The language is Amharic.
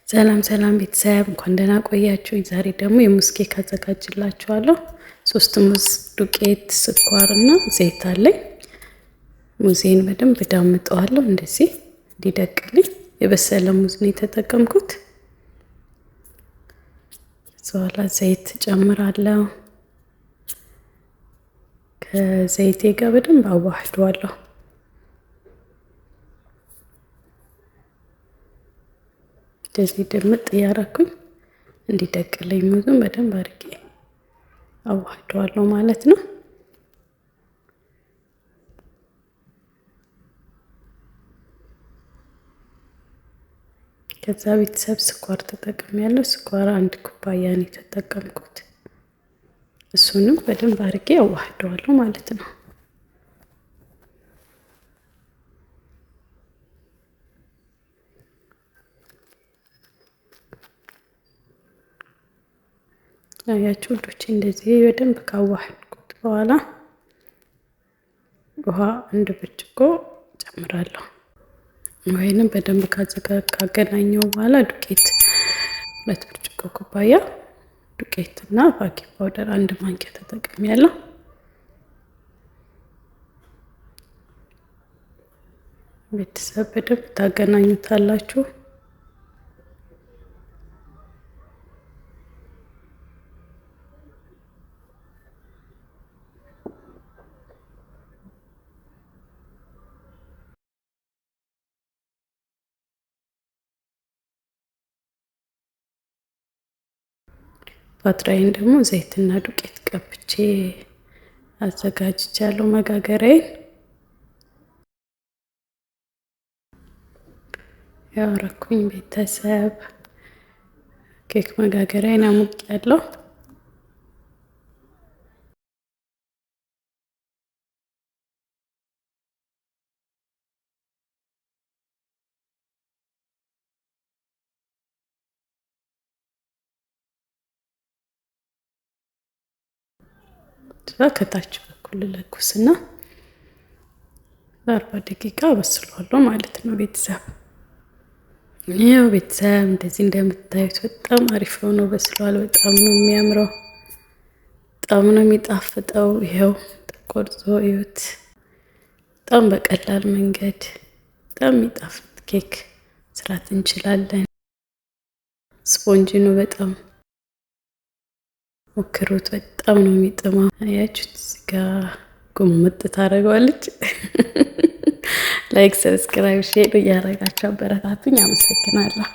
ሰላም ሰላም ቤተሰብ፣ እንኳን ደህና ቆያችሁ። ዛሬ ደግሞ የሙዝ ኬክ አዘጋጅላችኋለሁ። 3 ሙዝ፣ ዱቄት፣ ስኳር እና ዘይት አለኝ። ሙዜን በደንብ ዳምጠዋለሁ እንደዚህ እንዲደቅልኝ። የበሰለ ሙዝ ነው የተጠቀምኩት። በኋላ ዘይት ጨምራለሁ። ከዘይቴ ጋር በደንብ አዋህደዋለሁ። እንደዚህ ድምጥ እያረኩኝ እንዲደቅልኝ ሙዙን በደንብ አድርጌ አዋህደዋለሁ ማለት ነው። ከዛ ቤተሰብ ስኳር ተጠቅሜያለሁ። ስኳር 1 ኩባያ ነው የተጠቀምኩት። እሱንም በደንብ አድርጌ አዋህደዋለሁ ማለት ነው። አያችሁ ውዶቼ፣ እንደዚህ በደንብ ካዋህድኩት በኋላ ውሃ 1 ብርጭቆ ጨምራለሁ። ወይንም በደንብ ካገናኘው በኋላ ዱቄት 2 ብርጭቆ ኩባያ ዱቄት እና baking powder 1 ማንኪያ ተጠቅሜያለሁ። ቤተሰብ በደንብ ታገናኙታላችሁ። ፓትራዬን ደግሞ ዘይትና ዱቄት ቀብቼ አዘጋጅቻለሁ መጋገሪያዬን። ያወረኩኝ ቤተሰብ ኬክ መጋገሪያዬን አሙቄያለሁ። ከታች በኩል ለኩስና ለ40 ደቂቃ አበስለዋለሁ ማለት ነው። ቤተሰብ ይኸው ቤተሰብ እንደዚህ እንደምታዩት በጣም አሪፍ ሆኖ በስሏል። በጣም ነው የሚያምረው፣ በጣም ነው የሚጣፍጠው። ይኸው ተቆርጦ እዩት። በጣም በቀላል መንገድ በጣም የሚጣፍጥ ኬክ መስራት እንችላለን። ስፖንጅ ነው በጣም ሞክሩት። በጣም ነው የሚጥመው። አያችሁት እዚህ ጋ ጉምጥ ታደርገዋለች። Like፣ subscribe፣ share እያደረጋችሁ አበረታቱኝ። አመሰግናለሁ።